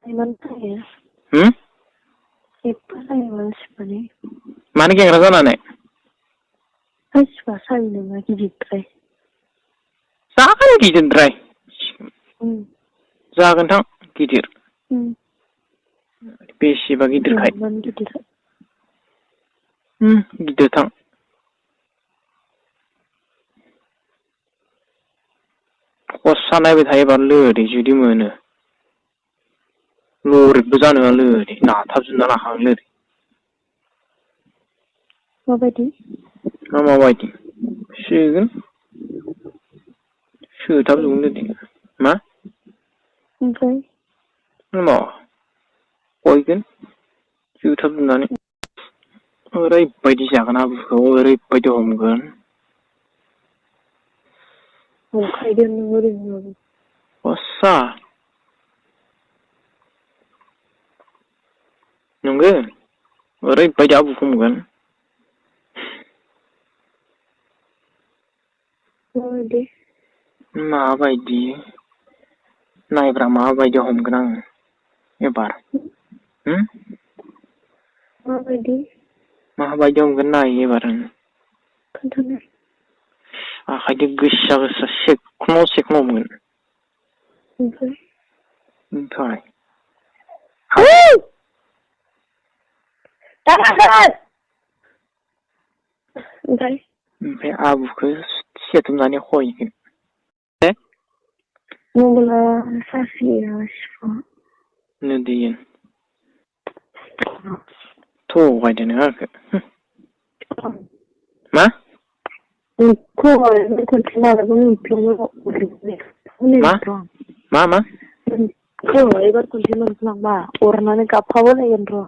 Gimana ya? Siapa saya masih nih? Mana yang rasa nane? Masih pasal ini lagi ditray. Sakan gidir dry. Sakan tang gidir. うん。 Besi bagi gidir kai. Man gidir. Gidir tang. Kosanai be thai ban lori judi mono. Lori bujano lori. Na tabjuna na hang lori. Mabaidi? Mama waiti. Sigun. Su tabjuna lori. Ma? Okay. Ma. Koigun. Su tabjuna ni. ओरैबायदि जागोन आबुखौ ओरैबायदि हमगोन हमखायदों नों ओरैनो हस्सा नंगौ ओरैबायदि आबुखौ हमगोन माबायदि माबायदि नायब्रा माबायदि हमगोन आं एबार माबायदि माबायदि हमगोन नाय एबार खोन्थानो आखाइजों गोसा गोसा सेखन हमगोन ओमफ्राय ओमफ्राय आबुखौ सेथुमनानै हयगोन मबाइला सार्ज सिफुं नोदिन थगायदों नों आंखौ मा मा एबार खनसे मोनफ्लांबा अरनानै गाबफाबोलायगोन र'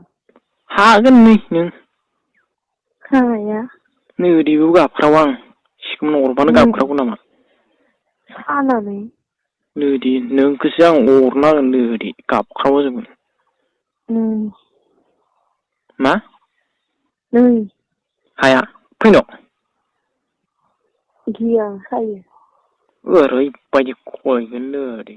हागोन नै नों हाया नै ओरैबो गाबख्राव आं सिखोमनो अरबानो गाबख्रावगोन नामा सानानै नोदि नोंखौसो आं अरनांगोन नोदि गाबख्रावजोबगोन मा हाया फैनो गिया सायो ओरैबायदि खयगोन नोदि